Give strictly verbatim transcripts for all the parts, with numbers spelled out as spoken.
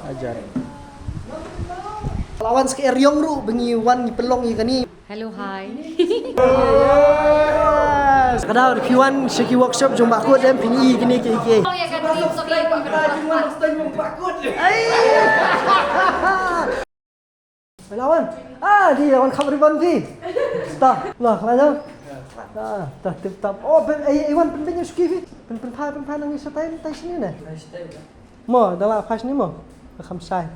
Ajar. Ka la wan sha ka eriong ruh ba ngi wan ngi pynlong ïa kane. Hello, hi. Ka dei da phi wan sha ki workshop jong Bah Kut em, phi ïohi kine kiei kiei. Ai. Ba la wan. Ah, dei la wan khap ribbon phi. Sta, la, la jam. Ah, ta tip tap. Oh, pyn, ai, ai wan pynbeiñ ïa u suki phi. Pyn, pynphai, pynphai nangne shatai, tai shane ne. Mo, da la phai shane mo. Kham shai.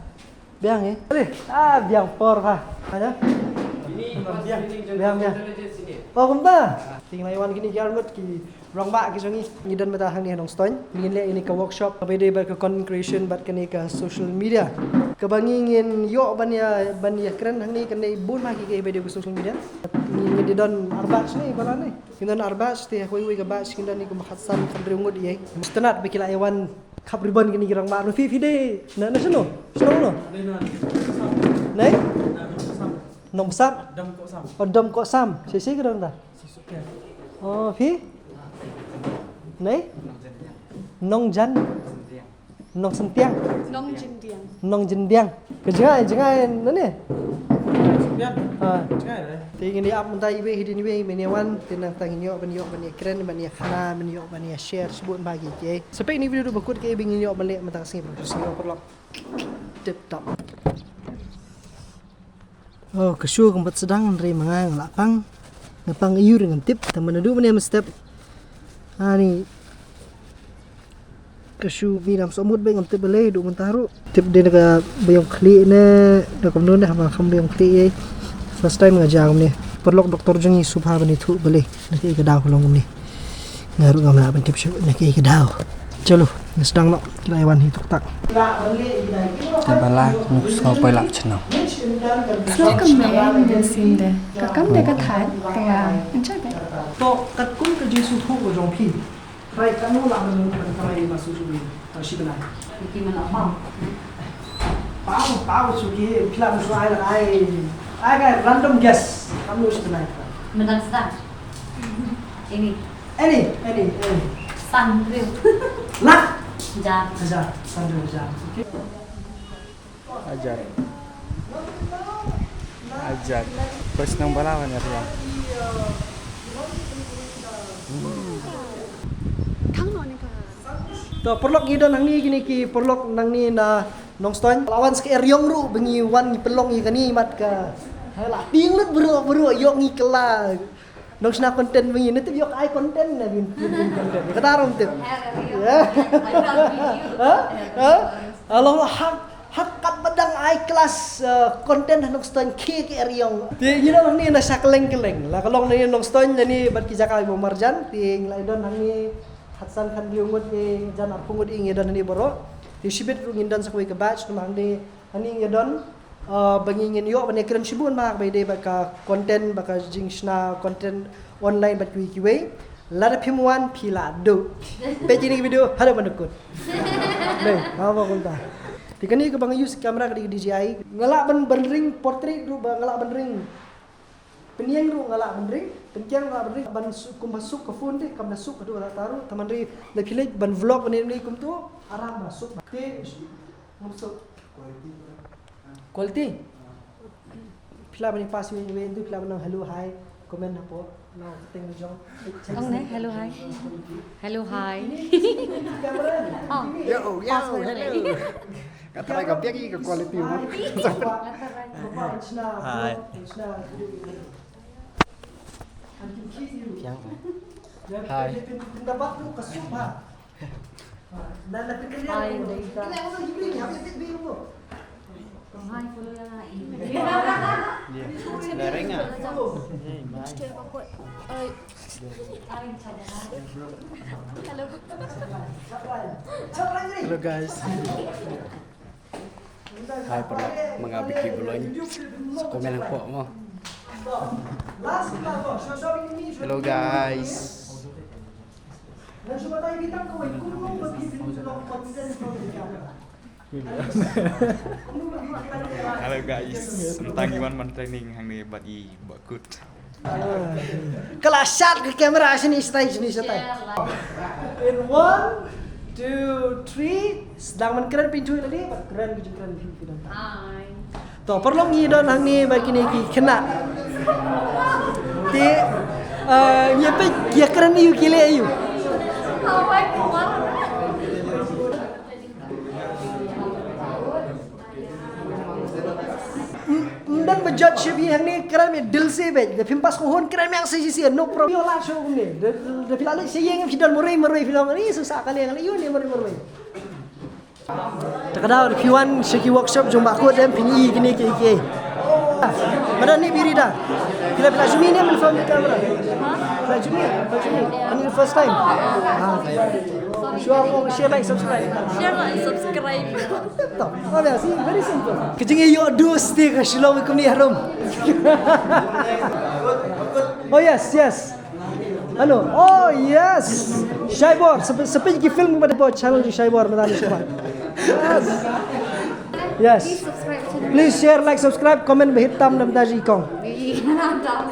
Biang eh. Ale, ah, biang por pha. Ha jam. Biang, biang. Oh, kumta. Te ngi la wan kine ki arngut ki rangbah ki jong ngi, ngi don mynta hangne ha Nongstoiñ. Ngin leh ïa kane ka workshop kaba ïadei bad ka content creation bad kane ka social media. Kaba ngi ngin ïoh ban ïa, ban ïakren hangne kane bun ma ki kiei ba ïadei bad social media. Ngi, ngin ïa don ar batch ne, ba la ne. Ngin don ar batch, te ha kawei kawei ka batch ngin don ïa kumba khatsan khathynriew ngut ïa. Sngewtynnat ba ki la ïa wan khap ribbon kine ki rangbah. Phi, phi dei na, na shano? Shano no? Nei? Nongbsap? Oh, Domkohsam. Shisha ka don ta? Oh, phi? Nei? Nongjan? Nongsyntiang? Nongjyndiang. Nongjyndiang. Ka jngai, jngai na ne? Ha. Te ngin ïa ap mynta iwei hadien iwei, men ïa wan, te nangta ngin ïoh ban ïoh ban ïakren, ban ïakhana, ban ïoh ban ïashare shibun bha kiei kiei. Sa peit ïa kane ka video ruh ba kut kiei ba ngin ïoh ban leh mynta ka sngi, ka sngi paralok. Tip top. Oh, ka show kam pat sdang, hynrei ma nga nga la pang. Nga pang ïa u ruh ngam tip, tang ba naduh mynne mynstep. Ani ka show ba ngam sngewmut bha, ngam tip balei, duh mynta ruh. Tip dei na kaba ïong khlieh ne, na kumno ne, haba kham ba ïong khlieh ei. First time nga jia kumne. Paralok, doktor jong ngi sngewbha ban ïathuh balei na kaei ka daw ka long kumne. Nga ruh ngam lah ban tip shuh na kaei ka daw. Chalo, ngi sdang noh, ki la ïa wan hi tuk tak. Te ba la ngi sngew poi lap chnong. Sngewkmen mynsiem de. Ka kam de ka thait, te wa, enjoy bha. To katkum ka jingsngewthuh ka jong phi. Trai katno lah ban, ban trai ba shu shu, ba shi bnai. Ki man la pam. Pam, pam shu ki, phi lah ban shu ai la ai. Ai ka random guess. Katno shi bnai. Mynta sdang. Ini. Any, any, any. San hynriew. Lak. Hajar. Hajar. San hynriew hajar. Okay. Hajar. Hajar. Bas nang bala wan ya. Thang no ni ka. To paralok, ngi don hangne kine ki paralok nangne na Nongstoiñ. La wan sha ka eriong ruh ba ngi wan ngi pynlong ïa kane mat ka. Hai la tieng lut bru bru ïoh ngi kylla. Nongshna content ba ngi, ne tip ïoh ai content ne bin, bin, bin content. Kata ruh tip. Ya. Ha? Ha? Alo ha, ha katba dang ai klas, eh, content ha Nongstoiñ khie ki eriong. Te ngi don hangne na sha kylleng kylleng. La ka long na Nongstoiñ lane bad ki jaka ba marjan, te ngi la don hangne khatsan khathynriew ngut, eh, jan arphew ngut ngi don hangne baroh. Te shibit ruh ngin don sa kawei ka batch, namar hangne hangne ngi don, ah, ba ngi ngin ïoh ban ïakren shibun bha kaba ïadei bad ka content, bad ka jingshna content online bad kiwei kiwei. Lada phim wan phi la duh. Peit ïa kine ki video haduh ban da kut. Dei, ha ba kumta. Te kane kaba nga use camera ka dei ka D J I. Nga lah ban, ban ring portrait ruh ba nga lah ban ring. Pynïeng ruh nga lah ban ring, pynkiang nga lah ban ring, ban suk, kumba suk ka phone te, kam da suk haduh katta ruh, tangba hynrei lada phi leit ban vlog ban ïeng kumto, aram ba suk. Te ngam suk. Quality. Phi lah ban ïa pass ïa u, ïa u, phi lah ban ong hello hi, comment hapoh. Ong ne, hello hi. Hello hi. Camera. Oh. Yo, yo, hello. Ka try ka biang ïa ka quality mo. Hi. Hi. Hi, Dave. Hi, follow ya. Dah ring ah. Hello. Hello guys. Hi, paralok, ma nga Vicky Boulogne. Sa comment hapoh mo. Hello guys. Hello guys. Mynta ngi wan man training hangne bad i Bah Kut. Ka la shot ka camera shane shatai, shane shatai. In one, Two, three. Sdang ban kren pynthut lagi, bad kren ki jingkren phi phi don. Hi. To, paralok ngi don hangne bad kine ki khynnah. Te, eh, ngi peit ki kren ïa u ki leh ïa u. Ym don ba judge ïa phi hangne, kren ïa dil se beit. Da phim pass ko hun kren ïa se se, no problem. Ïa la shu kumne. Da da phi la leh se ïeng phi don marwei marwei phi long ni, susah ka leh ngan leh ïa u ne marwei marwei. Ta ka daw da phi wan sha ki workshop jong Bah Kut em phin ïohi kine ki ki. Madan ni biri da. Phi la phi la jumi ne mynta phone camera. Phi la jumi, phi la jumi. Ani the first time. Ah. Sure, share, like, subscribe. Share, like, subscribe. Tip top. Oh, yeah, see, very simple. Ka jingïoh dosti ka Shillong kumne harum. Oh yes, yes. Hello. Oh yes. Shaibor, sepe sepe ki film ba da channel di Shaibor, mata ni Shaibor. Yes. Yes. Please subscribe channel. Please share, like, subscribe, comment, ba hit tam dam da ji kong.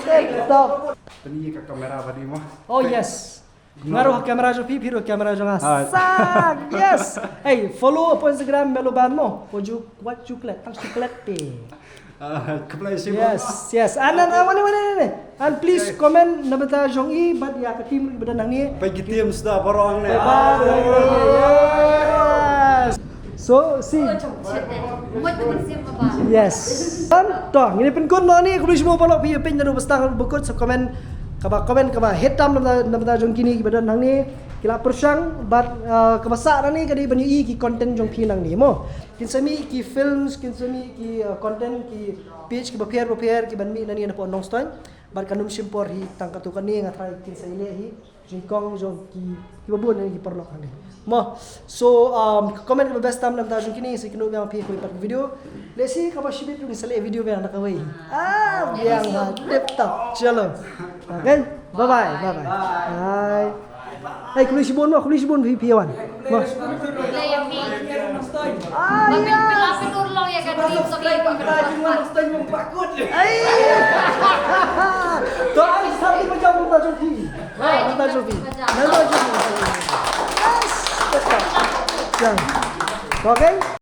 Tip top. Pynïoh ka kamera ba di mo. Oh yes. Nga ruh kamera jong phi, phi ruh kamera jong nga. Ah. Sak, yes. Hey, follow hapoh Instagram Melo Ban mo. Ko ju wat chocolate, tang chocolate te. Ah, khublei shibun. Yes, yes. And then, uh, wane, wane, wane. And please comment na bynta jong i bad ïa ka team ba don hangne. Peit ki team sda baroh hangne. Bye bye. Yes. So, see. Yes. Kan, to, ngin pynkut noh ne, khublei shibun paralok phi ïa peit naduh ba sdang ba kut, sa comment, kaba comment kaba hit tam na bynta, na bynta jong kine kiba don hangne, ki la pyrshang, bad, uh, kaba sah nangne ka dei ban ïohi ki content jong phi nangne mo. Kin sa mih ki films, kin sa mih ki, uh, content, ki page kiba pher ba pher kiban mih nangne napoh Nongstoiñ. Bad kan ym shim por hi tang katto katne, nga tharai kin sa ïaleh hi jingkong jong ki, kiba bun ki paralok hangne. Mo, so, um, comment kaba best tam na bynta jong kine, sa ïakynduh biang phi ha kawei pat ka video. Lehse kaba shibit ruh ngin sa leh video biang na kawei. Ah, biang ha, tip top. Chalo. Okay. Bye bye. Bye bye. Bye. Hey, khublei shibun mo, khublei shibun phi phi wan. Mo. Ah, yes. Ai. To, ai, sa di ba jam ba jam phi. Nang ba jam phi. Nang ba jam phi. Yes. Jam. Okay.